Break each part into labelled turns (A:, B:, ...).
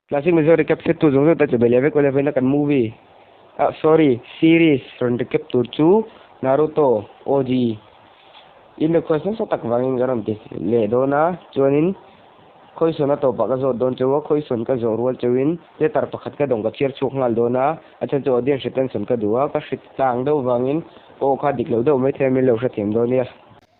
A: Classic Mizo recap set tu zawng zawng ta che belh vek awle vawiina kan movie ah sorry series rawn recap tur chu Naruto OG in request nasa tak vangin ka rawn ti leh dawn a chuanin khawisawn a tawpah ka zawt dawn cheu a khawisawn ka zawh rual cheuin letter pakhat ka dawng ka chhiar chhuak nghal dawn a a chhan chu audience retention ka duh a ka hrit tlang deuh vangin aw kha dik loh deuh maithei a min lo hrethiam dawn nia.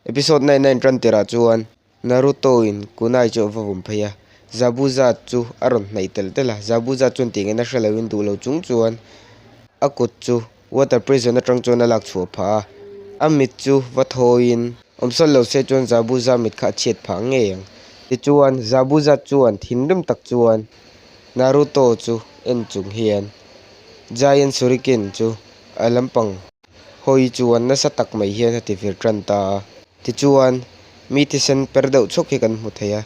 A: Episode 99 tan tirah chuan Naruto in Kunai chu a va vawm phei a, Zabuza chu a rawn hnaih telh telh a, Zabuza chuan tih ngaihna hre loin duh lo chung chuan a kut chu water prison atang chuan a lak chhuah phah a, a mit chu va thawiin awmsawn lo se chuan Zabuza mit kha a chhiat phah ngei ang. Tichuan Zabuza chuan thinrim tak chuan Naruto chu en chung hian Giant Shuriken chu a lampang hawi chuan nasa tak mai hian a ti vir tan ta a. Tichuan, mi thisen per deuh chhawk hi kan hmu thei a,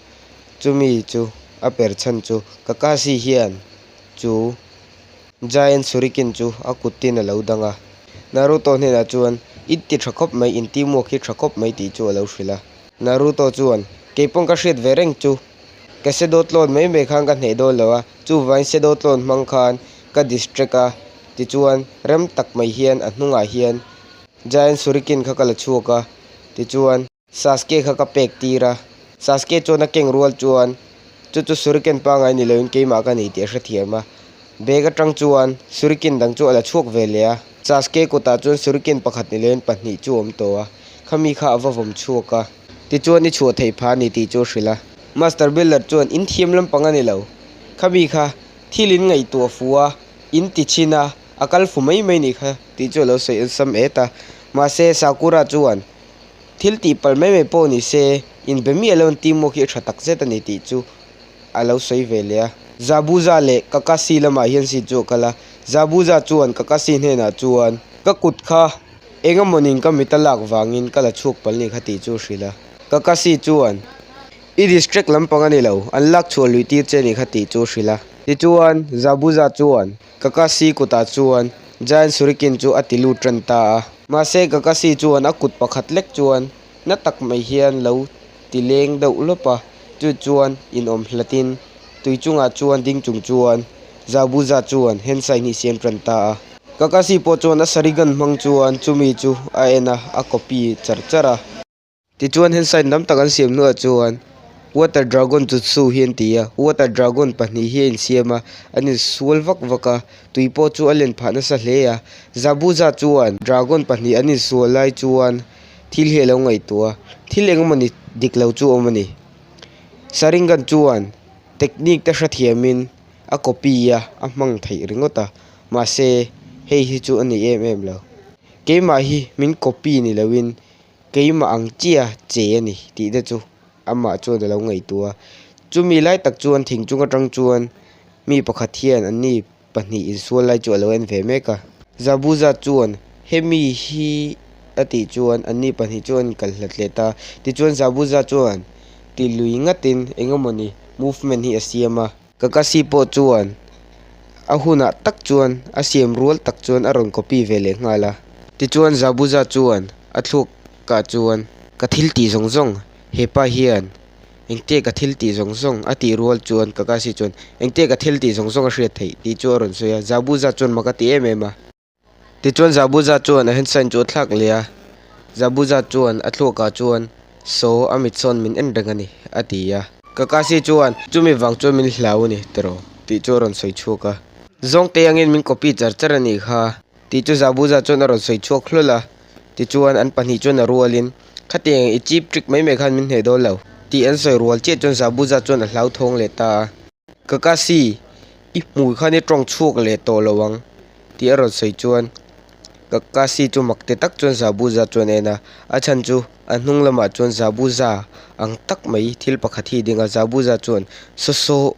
A: chumi chu a per chhan chu Kakashi hian chu Giant Shuriken chu a kuttin a lo dang a. Naruto hnenah chuan, I ti tha khawp mai, in teamwork hi tha khawp mai tih chu a lo hrilh a. Naruto chuan, Keipawn ka hriat ve reng chu, ka Shadow Clone mai mai khan ka hneh dawn lo a, chuvangin Shadow Clone hmang khan ka distract a, tichuan rem tak mai hian a hnungah hian Giant Shuriken kha ka la chhuak a, tichuan Sasuke kha ka pek tir a, Sasuke chuan a keng rual chuan chu chu Shuriken pangngai ni loin keimah ka ni tih a hrethiam a, bag atang chuan Shuriken dang chu a la chhuak ve leh a, Sasuke kutah chuan Shuriken pakhat ni loin pahnih chu a awm tawh a, khami kha a va vawm chhuak a, tichuan i chhuah theih phah a ni tih chu a hrilh a. Master Builder chuan in thiam lampang a ni lo, khami kha thil in ngaihtuah fu a, in ti chhin a, a kal fu mai mai nih kha tih chu a lo sawi awlsam et a. Mahse, Sakura chuan thil tih palh mai mai pawh ni se, inbe miah lo an teamwork hi a tha tak zet a ni tih chu a lo sawi ve leh a. Zabuza leh Kakashi lamah hian seat chu a kal a. Zabuza chuan Kakashi hnenah chuan, Ka kut kha eng emawnin ka mit a lak vangin ka la chhuak palh nih kha tih chu a hrilh a. Kakashi chuan, I distract lampang a ni lo, an lak chhuah luih tir che nih kha tih chu a hrilh a. Tichuan, Zabuza chuan Kakashi kutah chuan Giant Shuriken chu a ti lut tan ta a. Mahse Kakashi chuan a kut pakhat lek chuan na tak mai hian lo ti leng deuh lawp a, chu chuan inawm hlatin tui chungah chuan ding chung chuan Zabuza chuan hand sign hi siam tan ta a. Kakashi pawh chuan a Sharingan hmang chuan chumi chu a en a, a copy char char a. Tichuan hand sign tam tak an siam hnuah chuan water dragon jutsu hi an ti a, water dragon pahnih hi a insiam a, an insual vak vak a, tui pawh chu a len phah nasa hle a, Zabuza chuan dragon pahnih an insual lai chuan thil hi a lo ngaihtuah a, thil eng emawni dik lo chu a awm a ni. Sharingan chuan technique te hrethiamin a copy a, a hmang theih ringawt a, mahse hei hi chu a ni em em lo. Keimah hi min copy ni loin Keimah ang chiah che a ni tih te chu amah chuan a lo ngaihtuah a. Chumi lai tak chuan thing chung atang chuan mi pakhat hian an ni pahnih insual lai chu a lo en ve mek a. Zabuza chuan hemi hi a tih chuan an ni pahnih chu an inkal hlat leh ta. Tichuan Zabuza chuan ti lui ngatin eng emawni movement hi a siam a. Kakashi pawh chuan a hunah tak chuan a siam rual tak chuan a rawn copy ve leh nghal a. Tichuan Zabuza chuan a thluakah chuan ka thil tih zawng zawng hepa hian engtia ka thil tih zawng zawng a tih rual chuan Kakashi chuan engtia ka thil tih zawng zawng a hriat theih tih chu a rawn sawi a. Zabuza chuan mak a ti em em a. Tichuan Zabuza chuan a hand sign chu a thlak leh a, Zabuza chuan a thluakah chuan Saw a mit sawn min en reng a ni a ti a. Kakashi chuan chumi vang chuan min hlau a ni tiraw tih chu a rawn sawi chhuak a. Zawngte angin min copy char char a nih kha tih chu Zabuza chuan a rawn sawi chhuak hlawl a. Tichuan an pahnih chuan a rualin Khatiang i cheap trick mai mai khan min hneh dawn lo tih an sawi rual chiah chuan Zabuza chuan a hlauthawng leh ta a. Kakashi i hmui khan i tawng chhuak leh tawh lo ang. Tih a rawn sawi chuan Kakashi chu mak ti tak chuan Zabuza chuan a en a, a chhan chu a hnung lamah chuan Zabuza ang tak mai thil pakhat hi a ding a, Zabuza chuan saw saw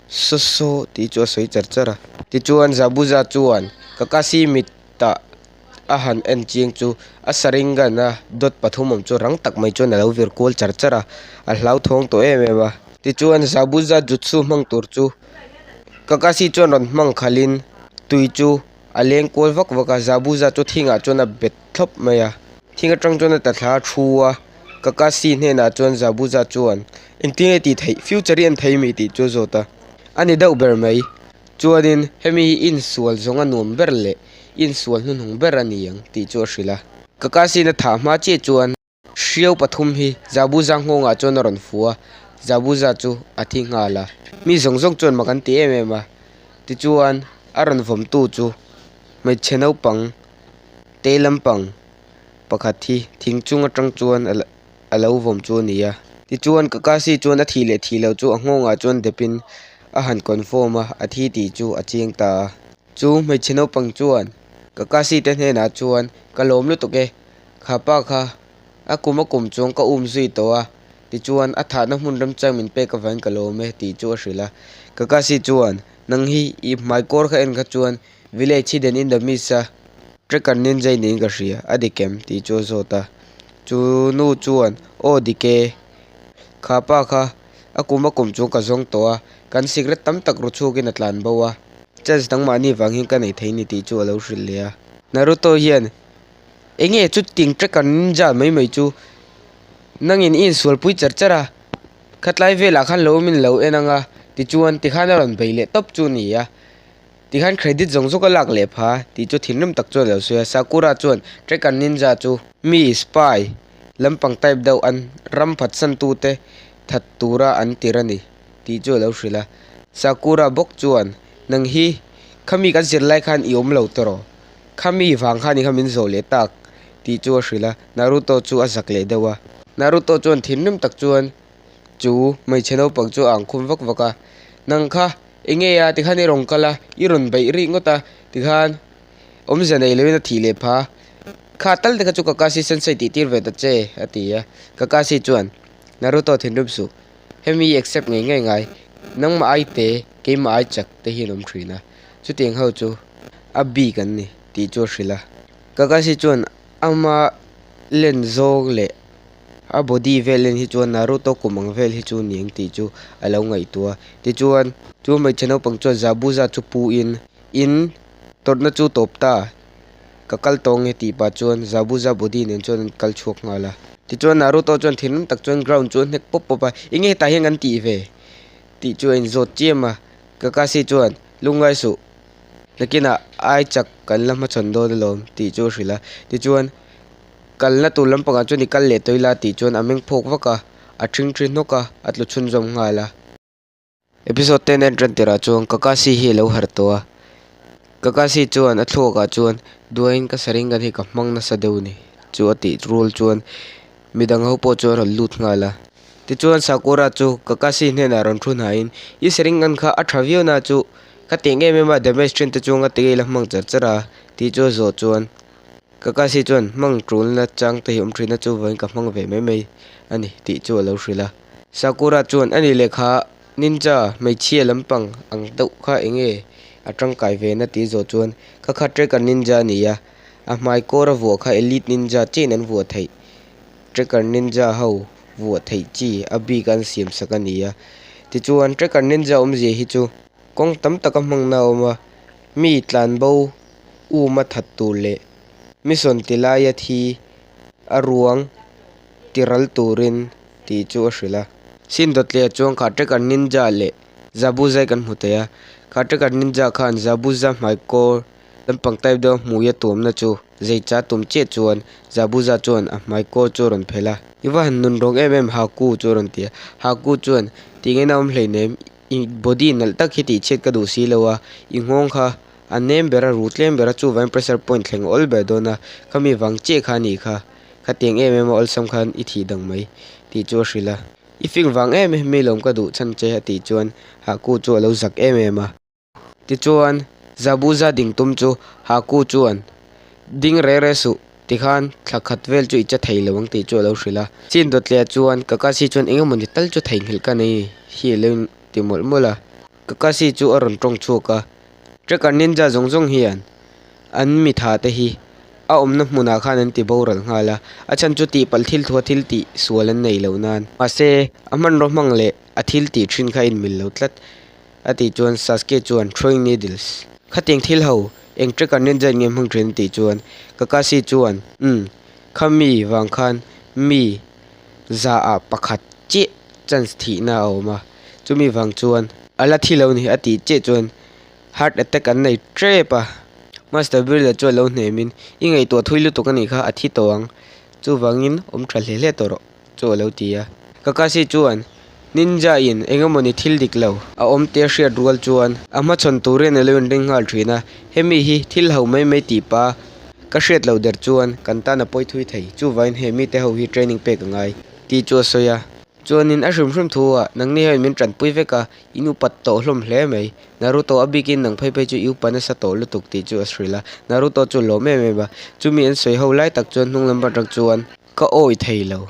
A: saw saw tih chu a sawi char char a. Tichuan Zabuza chuan Kakashi mitah a han en chiang chu a Sharingan a dawt pathum awm chu rang tak mai chuan a lo vir kual char char a, a hlauthawng tawh em em a. Tichuan Zabuza jutsu hmang tur chu Kakashi chuan rawn hmang khalhin tui chu a leng kual vak vak a, Zabuza chu thingah chuan a bet thlawp mai a. Thing atang chuan a ta thla a thu a, Kakashi hnenah chuan Zabuza chuan, Engtin nge tih theih? Future hi an thei mi? tih chu a zawt a. A ni deuh ber mai. Chuanin hemi hi insual zawng a nuam ber leh insual hnuhnung ber a ni ang tih chu a hrilh a. Kakashi'n a thah hma chiah chuan hriau pathum hi Zabuza nghawngah chuan a rawn fu a, Zabuza chu a thi nghal a. Mi zawng zawng chuan mak an ti em em a. Tichuan a rawn vawmtu chu hmeichhe naupang te lampang pakhat hi thing chung atang chuan a lo vawm chu a ni a. Tichuan Kakashi chuan a thih leh thih loh chu a nghawngah chuan depin a han confirm a, a thi tih chu a chiang ta a. Chu hmeichhe naupang chuan Kakashi te hnenah chuan ka lawm lutuk e, kha pa kha a kum a kum chuang ka um zui tawh a, tichuan a thahna hmun remchang min pek avangin ka lawm e tih chu a hrilh a. Kakashi chuan nang hi i hmaikawr kha en kha chuan Village hidden in the mist a tracker ninja i niin ka hria, a dik em? tih chu a zawt a. Chu nu chuan, Aw dik e, kha pa kha a kum a kum chuan ka zawng tawh a, kan secret tam tak ru chhuakin a tlan bo a, chance nangmahni vang hian ka nei thei ni tih chu a lo hrilh leh a. Naruto hian, Enge chuting tracker ninja mai mai chu nangin i insualpui char char a, khatlai velah khan lo awmin lo en ang a, tichuan tikhan a rawn bei leh tawp chu a ni a. Tikhan credit zawng zawk a lak leh pha tih chu thinrim tak chuan a lo sawi a. Sakura chuan Tracker Ninja chu mi, spy, lampang type deuh an ram phatsan tute that tura an tir a ni tih chu a lo hrilh a. Sakura bawk chuan, Nang hi khami kan zir lai khan i awm lo tawh rawh. Khami vang khan i kha min zawh leh tak tih chu a hrilh a. Naruto chu a zak leh deuh a. Naruto chuan thinrim tak chuan chu hmeichhe naupang chu a ang khum vak vak a. Nang kha Enge a tikhan i rawn kal a, i rawn beih rih ngawt a, tikhan awmzia nei loin a thih leh pha. Kha tal te kha chu Kakashi sensei tih tir ve ta che, a ti a. Kakashi chuan, Naruto thinrim suh, hemi i accept ngei ngei ngai, nangmah ai te, keimah ai chak te hi an awm thin a, chutiang ho chu a bik an ni, tih chu a hrilh a. Kakashi chuan ama len zawng leh A body vel en hi chuan Naruto kum ang vel hi chu ni ang tih chu a lo ngaihtuah a. Tichuan, chu hmeichhe naupang chuan Zabuza chu pu in, In tawrhna chu tawp ta, ka kal tawh ange tih pah chuan Zabuza body nen chuan an kal chhuak nghal a. Tichuan, Naruto chuan thinrim tak chuan ground chu a hnek pawp pawp a, Enge hetah hian kan tih ve? tih chu a inzawt chiam a. Kakashi chuan, Lungngai suh, nakinah ai chak kan la hmachhawn dawn alawm tih chu a hrilh a. Tichuan, Kalna tur lampangah chuan i kal leh tawh ila tih chuan a meng phawk vak a, a ṭhingṭhi hnawk a, a tlu chhunzawm nghal a. Episode ten en ṭan tirah chuan Kakashi hi a lo harh tawh a, Kakashi chuan a thluakah chuan Duain ka Sharingan hi ka hmang nasa deuh ni chu a tih rual chuan midang ho pawh chu a rawn lut nghal a. Tichuan Sakura chu Kakashi hnenah rawn thu hnaiin I Sharingan kha a ṭha viau na chu ka tih ngei em em a damage ṭhin te chuan ka ti ngei la hmang char char a tih chu a zawh chuan Kakashi chuan hmang tulna chang te hi awm thin a chuvain ka hmang ve mai mai a ni tih chu a lo hrilh a. Sakura chuan a ni lehkha ninja hmeichhia lampang ang deuh kha eng nge a tangkai ve na tih zawh chuan kha kha tracker ninja a ni a, a hmai kawr a vuah kha elite ninja chiahin an vuah theih tracker ninja ho vuah theih chi a bik an siam sak a ni a. Tichuan tracker ninja awmzia hi chu kawng tam taka hmangna a awm a, mi tlanbo um a that tur leh mission ti laia thi a ruang ti ral turin tih chu a hrilh a. Sin dawtliah chuan kha tracker ninja leh Zabuza kan hmu thei a, kha tracker ninja khan Zabuza hmai kawr lampang type deuh a hmui a tuamna chu zei cha tum chiah chuan Zabuza chuan a hmai kawr chu a rawn phelh a. I va han nun rawng em em Haku chu a rawn ti a, Haku chuan tih ngaihna a awm hleinem i body nalh tak hi tih chhiat ka duh si lo a, i nghawng kha A nem ber a, ru tlem ber a, chuvangin pressure point thleng awl ber dawn a, khami vang chiah kha a nih kha, khatiang em em a awlsam khan i thih dang mai tih chu a hrilh a. I fing vang em em i lawm ka duh chhan che a tih chuan Haku chu a lo zak em em a. Tichuan Zabuza ding tum chu Haku chuan ding reh reh suh tikhan thla khat vel chu i che thei lo ang tih chu a lo hrilh a. Chin dawtliah chuan Kakashi chuan eng emawni tal chu theihnghilh ka nei hi a lo ti mawlh mawlh a. Kakashi chu a rawn tawng chhuak a. Tracker ninja zawng zawng hian an mi tha te hi a awmna hmunah khan an ti boral nghal a, a chhan chu tihpalh thil thua thil tih sual an nei loh nan. Mahse, a hmanraw hmang leh a thil tih thin kha a inmil lo tlat a tih chuan Sasuke chuan throwing needles khatiang thil ho eng tracker ninja in nge hmang thin a tih chuan Kakashi chuan umm kha mi vang khan mi za ah pakhat chiah chance thihna a awm a chumi vang chuan. A la thi lo ni a tih chiah chuan heart attack an nei tep a. Master Builder chuan lo hnemin, I ngaihtuah thui lutuk a nih kha, a thi tawh ang. Chuvangin awm tha hle hle tawh rawh chu a lo ti a. Kakashi chuan Ninja in engemawni thil dik lo a awm tia hriat rual chuan a hmachhawn turin a lo inring nghal thin a. Hemi hi thil ho mai mai tih pa ka hriat loh der chuan kan tan a pawi thui thei. Chuvangin he mite ho hi training pek a ngai tih chu a sawi a. Chuanin a hrim hrim thu ah nangni hian min tanpui vek a, in upat tawh hlawm hle mai. Naruto a bikin nang phei phei chu i upa nasa tawh lutuk tih chu a hrilh a. Naruto chu a lawm em em a. Chumi an sawi ho lai tak chuan hnung lam atang chuan ka awi thei lo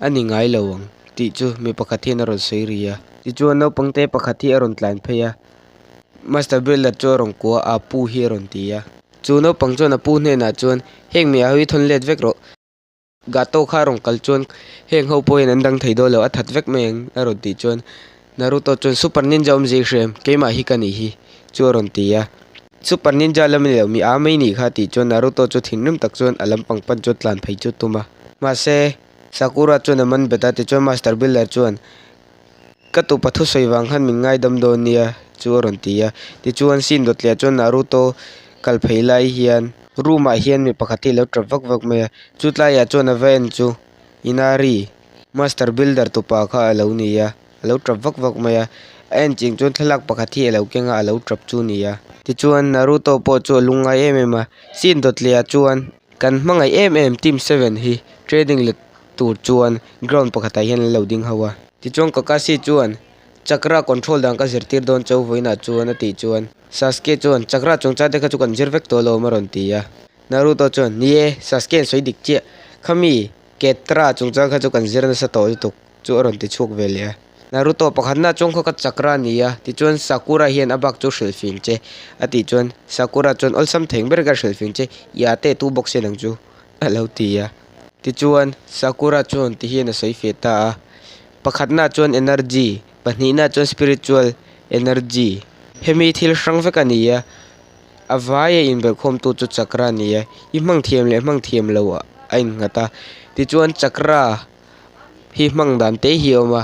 A: a ni ngai lo ang tih chu mi pakhat hian a rawn sawi ri a. Tichuan naupang te pakhat hi a rawn tlan phei a, Master Builder chu a rawn kua a, Pu hi a rawn ti a. Chu naupang chuan a pu hnenah chuan, Heng mi a hi thawn let vek rawh. Gato kha a rawn kal chuan heng ho pawhin an dang thei dawn lo, a that vek mai ang a rawn tih chuan Naruto chuan Super Ninja awmzia i hria em? Keimah hi ka nih hi chu a rawn ti a. Super Ninja lam a ni lo, mi aa mai nih kha tih chuan Naruto chu thinrim tak chuan a lampang pan chu tlan phei chu tum a. Mahse, Sakura chuan a man bet a, tichuan Master Builder chuan Ka tupa thusawi vang khan min ngaidam dawn nia chu a rawn ti a. Tichuan scene dawtliah chuan Naruto kal phei lai hian room ah hian mi pakhat hi a lo tap vak vak mai a. Chu tlaiah chuan a va en chu Inari master builder tupa kha a lo ni a, a lo tap vak vak mai a. A en ching chuan thlalak pakhat hi a lo keng a, a lo tap chu a ni a. Tichuan Naruto pawh chu a lungngai em em a. Scene dawtliah chuan kan hmangaih em em team seven hi training let tur chuan ground pakhatah hian an lo ding ho a. Tichuan Kakashi chuan chakra control dan ka zirtir dawn chauh vawiinah chuan a tih chuan Sasuke chuan chakra chungchang te kha chu kan zir vek tawh alawm a rawn ti a. Naruto chuan ni e Sasuke an sawi dik chiah khami Ketra chungchang kha chu kan zir nasa tawh lutuk chu a rawn ti chhuak ve leh a. Naruto pakhatna chuan khaw ka chakra a ni a tichuan Sakura hian a bak chu hrilh fing che a tih chuan Sakura chuan awlsam theng ber ka hrilh fing che i â teh tu bawk se nang chu a lo ti a. Tichuan, Sakura chuan ti hian a sawi feh ta a, Pakhatna chuan energy, pahnihna chuan spiritual energy. Hemi thil hrang vek a ni a, a vaia inbelhkhawmtu chu chakra a ni a, i hmang thiam leh hmang thiam lo a innghat a. Tichuan, chakra hi hmang dan te hi a awm a,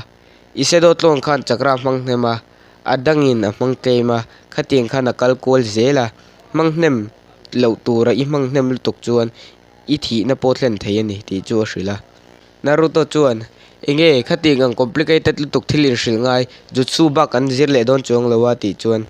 A: i se dawt tlawn khan chakra a hmang hnem a, a dangin a hmang tlem a, khatiang khan a kal kual zel a, hmang hnem loh tura i hmang hnem lutuk chuan i thihna pawh thlen thei a ni tih chu a hrilh a. Naruto chuan, Enge, khatiang ang complicated lutuk thil inhrilh ngai, jutsu bak an zir leh dawn chuang lo a tih chuan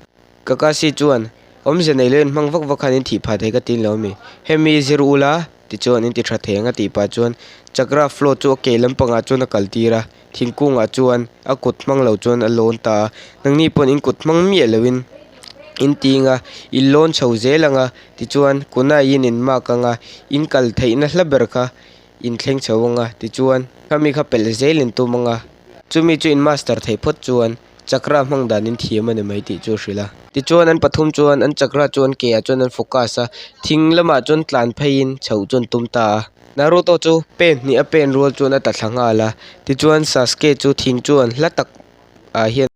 A: Kakashi chuan, Awmzia nei lo in hmang vak vak khan in thih phah thei ka tin lo ami? Hemi zir ula tichuan in ti tha thei ang a tih pah chuan chakra flow chu a ke lampangah chuan a kal tir a, thingkungah chuan a kut hmang lo chuan a lawn ta a, nangni pawn in kut hmang miah loin in ting a, in lawn chho zel ang a, tichuan kunai in in mark ang a, in kal theihna hla ber kha in thleng chho ang a, tichuan khami kha pelh zel in tum ang a, chumi chu in master theih phawt chuan chakra hmang dan in thiam a ni mai tih chu a hrilh a. Tichuan an pathum chuan an chakra chu an ke ah chuan an focus a, thing lamah chuan tlan pheiin chhoh chu an tum ta a. Naruto chu pen hnih a pen rual chuan a ta thla nghal a, tichuan Sasuke chu thing chuan hla tak ah hian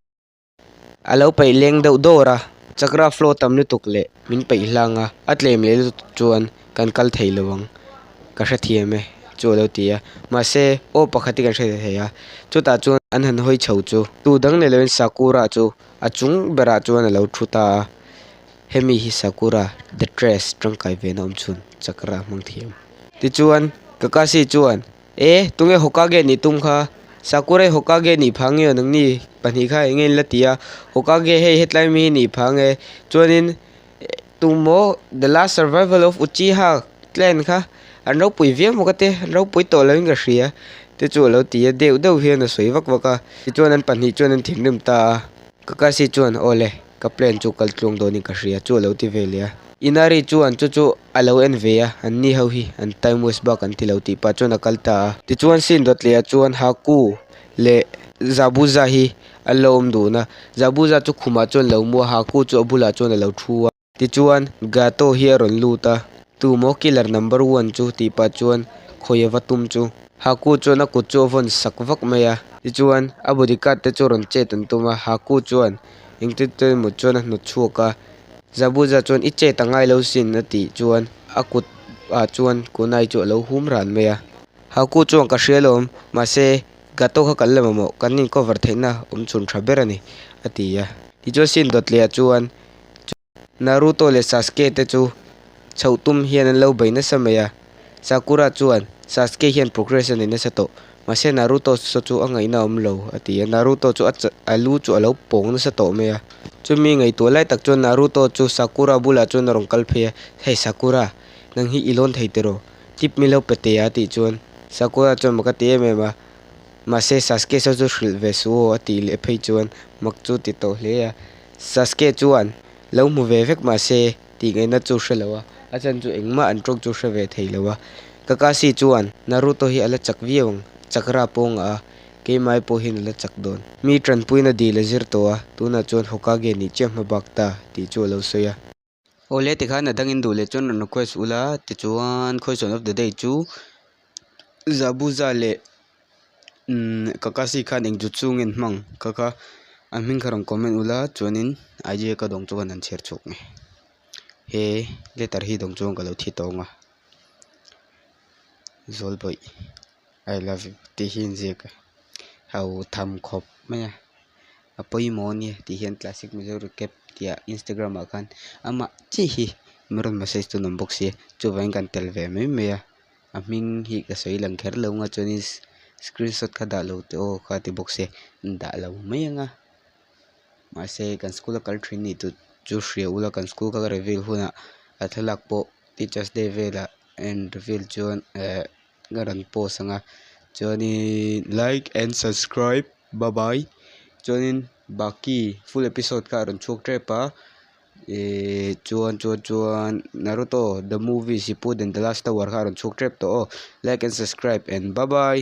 A: a lo peih leng deuh dawr a, chakra flow tam lutuk leh min peih hlang a, a tlem leh lutuk chuan kan kal thei lo ang ka hrethiam e chu a lo ti a, mahse aw pakhat hi kan hre thei a, chutah chuan an han hawi chho chu tu dang nei loin Sakura chu a chung berah chuan a lo thu ta a. Hemi hi Sakura the Dress tangkai ve na awm chhun chakra hmang thiam. Tichuan, Kakashi chuan, E, tunge Hokage nih tum kha? Sakura hi Hokage nih phang nge nangni pahnih kha enge in la ti a? Hokage hei hetlai mi hi nih phang e. Chuanin, tumaw The Last Survival of Uchiha clan kha an ropui viau maw ka ti, an ropui tawh loin ka hria te chu a lo ti a, deuh deuh hian a sawi vak vak a. Tichuan an pahnih chuan an thinrim ta a. Kakashi chuan, Awle. Ka plan chu kal tluang dawnin ka hria chu a lo ti ve leh a. Inari chuan chu chu a lo en ve a, an ni ho hi an time waste bak an ti lo tih pah chuan a kal ta a. Tichuan scene dawt leh ah chuan Haku leh Zabuza hi an lo awm dun a, Zabuza chu khumah chuan lo mu a, Haku chu a bulah chuan a lo thu a. Tichuan Gato hi a rawn lut a, Tu maw killer number one chu tih pah chuan khawi a va tum chu. Haku chuan a kut chu a vawn sak vak mai a. Tichuan a bodyguard te chu rawn chet an tum a, Haku chuan Engtin te emaw chuan a hnawt chhuak a, Zabuza chuan i chet a ngai lo sin a tih chuan a kut ah chuan kunai chu a lo hum ran mai a. Haku chuan ka hria lawm, mahse Gato kha kan la mamawh, kan in cover theihna awm chhun tha ber a ni, a ti a. Tichuan scene dawt leh ah chuan Naruto leh Sasuke te chu chhoh tum hian an lo bei nasa mai a. Sakura chuan Sasuke hian progress a nei nasa tawh, mahse Naruto saw chu a ngaihna a awm lo, a ti a. Naruto chu a a lu chu a lo pawng nasa tawh mai a. Chumi ngaihtuah lai tak chuan Naruto chu Sakura bulah chuan a rawn kal phei a, Hey Sakura, nang hi i lawn thei tiraw? Tip mi lo pe teh a tih chuan Sakura chuan mak a ti em em a, mahse Sasuke saw chu hrilh ve suh aw a tih leh phei chuan mak chu ti tawh hle a. Sasuke chuan lo hmu ve vek mahse tih ngaihna chu hre lo a, a chan chu engmah an tawng chu hre ve thei lo a. Kakashi chuan Naruto hi a la chak viau ang, chakra pawh a ngah a, keimai pawh hian a la chak dawn. Mi tanpuina dil a zir tawh a, tunah chuan Hokage nih chiah hma bak ta tih chu a lo sawi a. Awle tikhan a dangin duh leh chuan rawn request ula tichuan question of the day chu Zabuza leh umm Kakashi khan eng chu chu nge an hmang kha kha a hming kha rawn comment ula chuanin idea ka dawng chuan an chhiar chhuak nge he letter hi dawng chuan ka lo thi tawng a Zawlbawih I love you tih hi inziak a ho tham khawp mai a. A pawimawh ania tih hian classic mizo recap tih ah instagram ah khan amah chiah hi min rawn message tu an awm bawk sia chuvangin kan tel ve mai mai a a hming hi ka sawi lang kher lo anga chuanin screenshot kha dah lo teh aw kha ti bawk sia an dah lo mai anga mahse kan school a kal thin nih chu chu hria ula kan school kha ka reveal hunah a thlalak pawh teachers day velah a in reveal chuan eh ka rawn post anga chuanin like and subscribe. Bye bye chuanin baki full episode kha a rawn chhuak tep a ihh chuan chuan chuan naruto the movie shippuden the last tower kha a rawn chhuak tep tawh aw like and subscribe and bye bye.